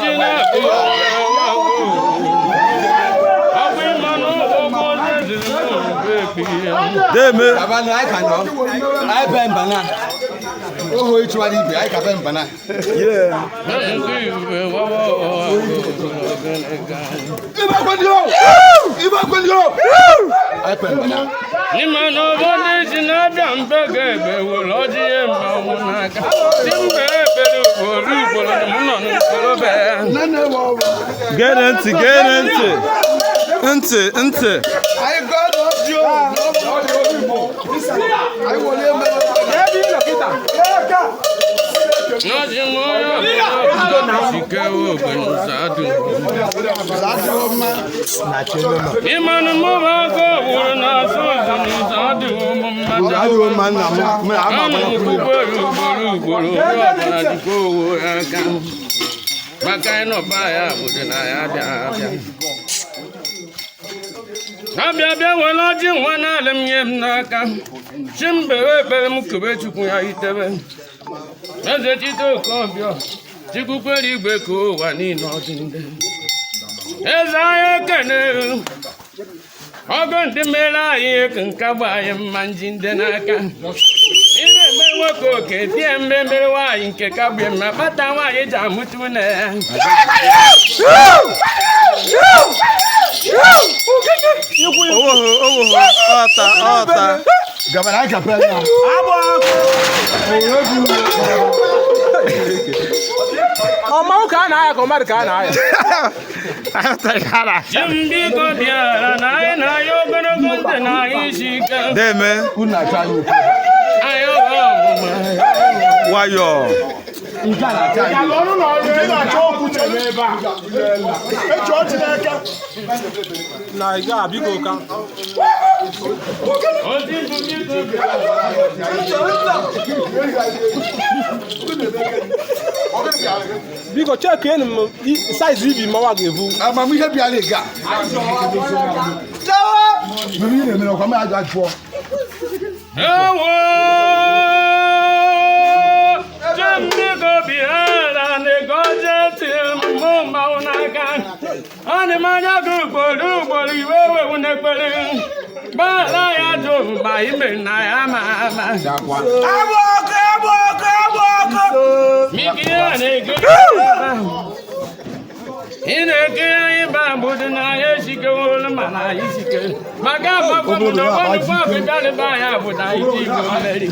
ji na-abịa ọgwụ ịma n'ụgwọ ndị Deme. Baba na anyị ka nọ. Anyị be mbana. Oho ịchụwara ibe, anyị ka be mbana. Yeah. Ibe kwendị o! Ibe kwendị o! Anyị be mbana. N'ime n'obodo si na-abịa mbe ga-ebe were ọjị ihe mmanwụ n'aka si mbe ebere ugboro ugboro na m nọ n'okorobịa ya. Gee ntị, gee ntị. Ntị, ntị. Anyị gọọ n'ọjị o! Anyị were eme. N'ọjị m onye ọbụla sikewe ogbenụzadụ ịmanụ mụba aka wụrụ na asụ ụzọ n'ụzọ adịghị ụmụ mmadụ. Adịghị mma nna m. M ama Anụ agbara ugboro ugboro ugboro onye ọbụla jikwa owo ya aka maka ịnọba ya obodo na ya abịa abịa abịa bịa were ọjị nwa n'ala m nye m n'aka chi m bere ekpere m kube chukwu ya itebe eze chite okombịa chukwu kwere igwe ka ụwa niile ọ dị ndị eze anyị ekene ọgụ ndị mere anyị ka nka gba anyị mma nji ndị n'aka ị na-eme nwoke oke tie mmemme nwaanyị nke ka gbie mma kpata nwaanyị ji amụta une ya. Owoho, owoho. Ọta, ọta. Gabara anyị ka be ya. Ọmanwụ ka a na-aya ka ọmadụ ka a na-aya. Chi m biko bịara na anyị na-aya ogologo ntị na anyị isi ike. Deme. Unu na-achọ anyị okwu. Anyị ọghọ ọmụma. Nwayọọ. Nke a na-achọ anyị okwu. Ọrụ na ọrụ ị na-achọ okwu chere ebe a. Echi ọchị n'aka. Na ị ga biko ka. Ozi mbụ biko bịara. Biko chekienu m saiz ibi mmanwụ a ga-ebu. Amamihe bịara ị ga. Mmemme ị na-emere ọkwa m ajụ ajụọ. Ewo! Chi m biko bịara na-egoje ntị m mmanwụ n'aka. Ana m anya gị ugboro ugboro iwe wewu n'ekpere. Gbaghara ya jụ mgbe ime na ya ma ama. Miki ya na-ege ị na-eke anyị ba mgbudu na anyị esikewolu mana anyị sikere maka agbakọ m na ọgbọnụkwa ọbịbịalịba anyị bụ na anyị ji igwe mmeri.